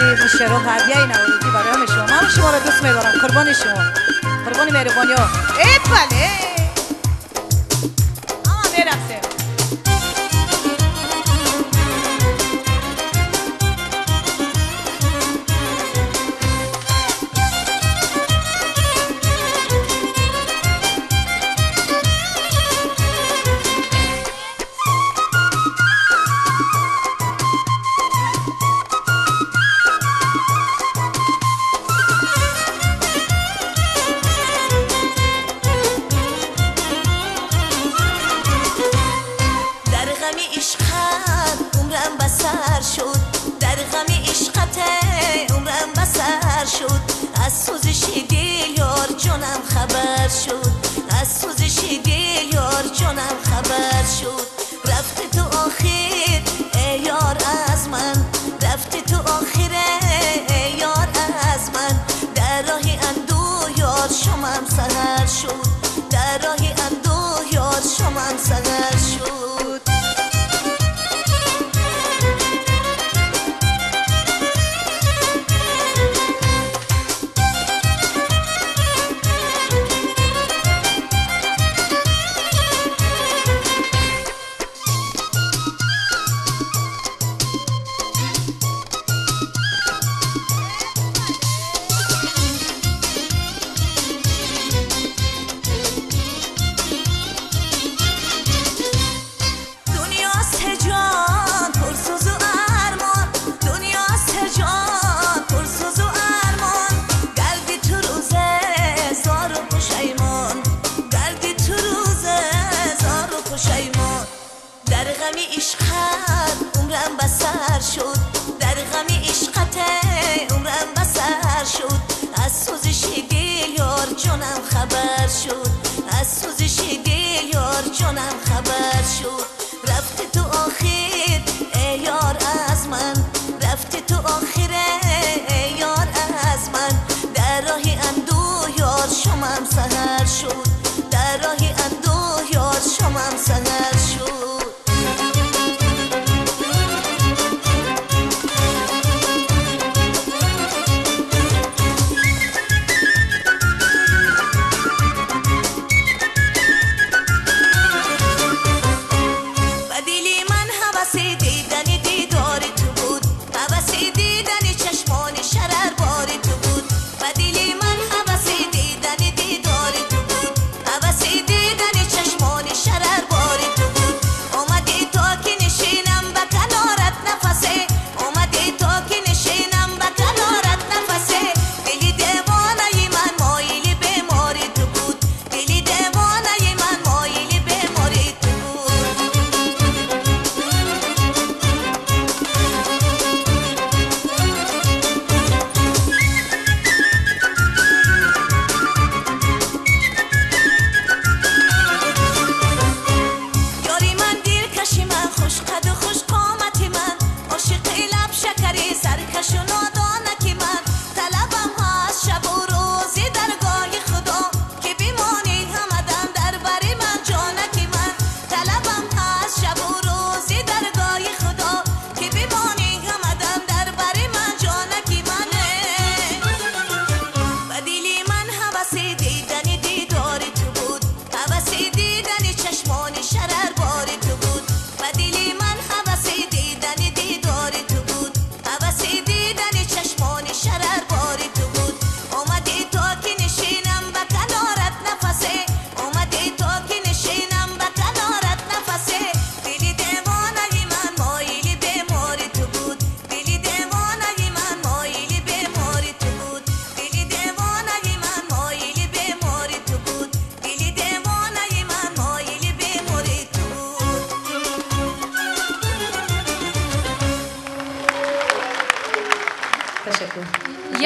Азиз, ин шеъро ҳадияи наврӯзӣ барои ҳамаи шумо. Ман шуморо дӯст медорам, қурбони шумо, қурбони меҳрубониҳо. Э бале, ҳама мерақсем.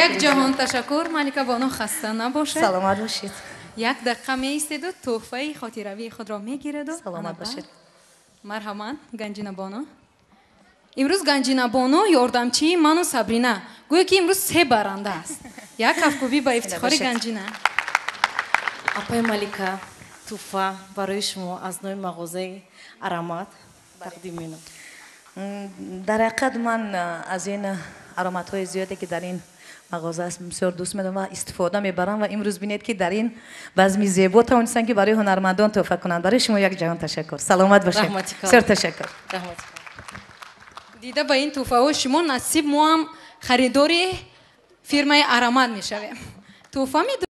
Як ҷаҳон ташаккур, Малика Бону, хаста набошед. Саломат бошед. Як дақиқа меистеду тӯҳфаи хотиравии худро мегираду. Саломат бошед. Марҳамат, Ганҷина Бону. Имрӯз Ганҷина Бону ёрдамчии ману Сабрина. Гӯё ки имрӯз се баранда аст. Як кафкӯбӣ ба ифтихори Ганҷина. Апай Малика, тӯҳфа барои шумо аз номи мағозаи Аромат тақдим менамоям. Дар ҳақиқат ман аз ин Ароматҳои зиёде ки дар ин мағоза аст, бисёр дӯст медорам ва истифода мебарам. Ва имрӯз бинед, ки дар ин базми зебо тавонистанд, ки барои ҳунармандон тӯҳфа кунанд. Барои шумо як ҷаҳон ташаккур, саломат бошед. Бисёр ташаккур. Дида ба ин тӯҳфаҳо шумо, насиб мо ҳам харидори фирмаи Аромат мешавем. Тӯҳфа.